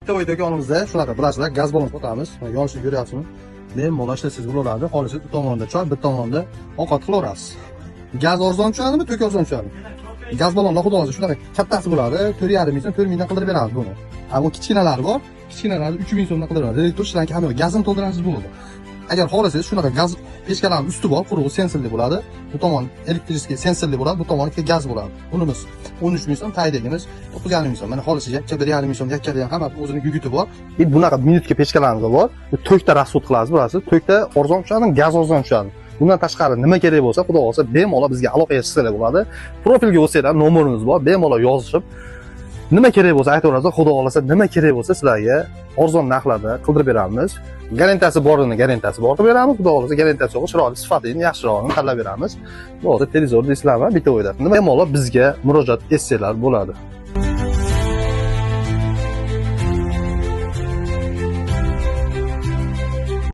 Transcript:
Бытовой do'konimizda shunaqa bilasizlar, gaz ballon sotamiz. Mana yonishini ko'ryapsizmi? Bemalol ishlasangiz bo'laveradi. Xohlasangiz bir tomonda choy, bir tomonda ovqat qilaverasiz. Gaz arzon tushadimi, tok arzon tushadimi? Gaz ballonlar xudo xohlasa shunaqa kattasi bo'ladi. 4,5 ming so'm, 4 mingdan qildirib beramiz buni. Ha, bu kichkinalari bor. Kichkinalari 3 ming so'mdan qildirib beramiz. Elektr shlangi hamma yo'q. Gazini to'ldirasiz bo'ldi. Agar xohlasangiz shunaqa gaz pechkalarning usti bor, qurug'i sensorli bo'ladi. Bu tomon электрический sensorli bo'ladi, bu tomoni gaz bo'ladi. Bunimiz 13 ming so'm, taydagimiz 9,5 ming so'm. Mana xohlasangiz yakka 1,5 ming so'm, yakkada ham hamma o'zini guguti bor. И bunaqa minutga pechkalarimiz bor. Bu tokda расход qilasiz, bilasiz. Tokda arzon tushadi, gaz arzon tushadi. Bundan tashqari nima kerak bo'lsa, xudo xohlasa bemalol bizga aloqaga chiqsalar bo'ladi. Profilga o'tsanglar nomerimiz bor, bemalol yozishib nima kerak bo'lsa aytaverasiz. Xudo xohlasa nima kerak bo'lsa sizlarga arzon narxlarda qildirib beramiz. Garantiyasi borini garantiyasi bor qilib beramiz. Xudo xohlasa garantiyasi yo'q, chiroyli, sifatini yaxshirog'ini tanlab beramiz. Xudo xohlasa televizor deysizlarmi, bitta o'yda. Nima bemalol bizga murojaat etsanglar bo'ladi.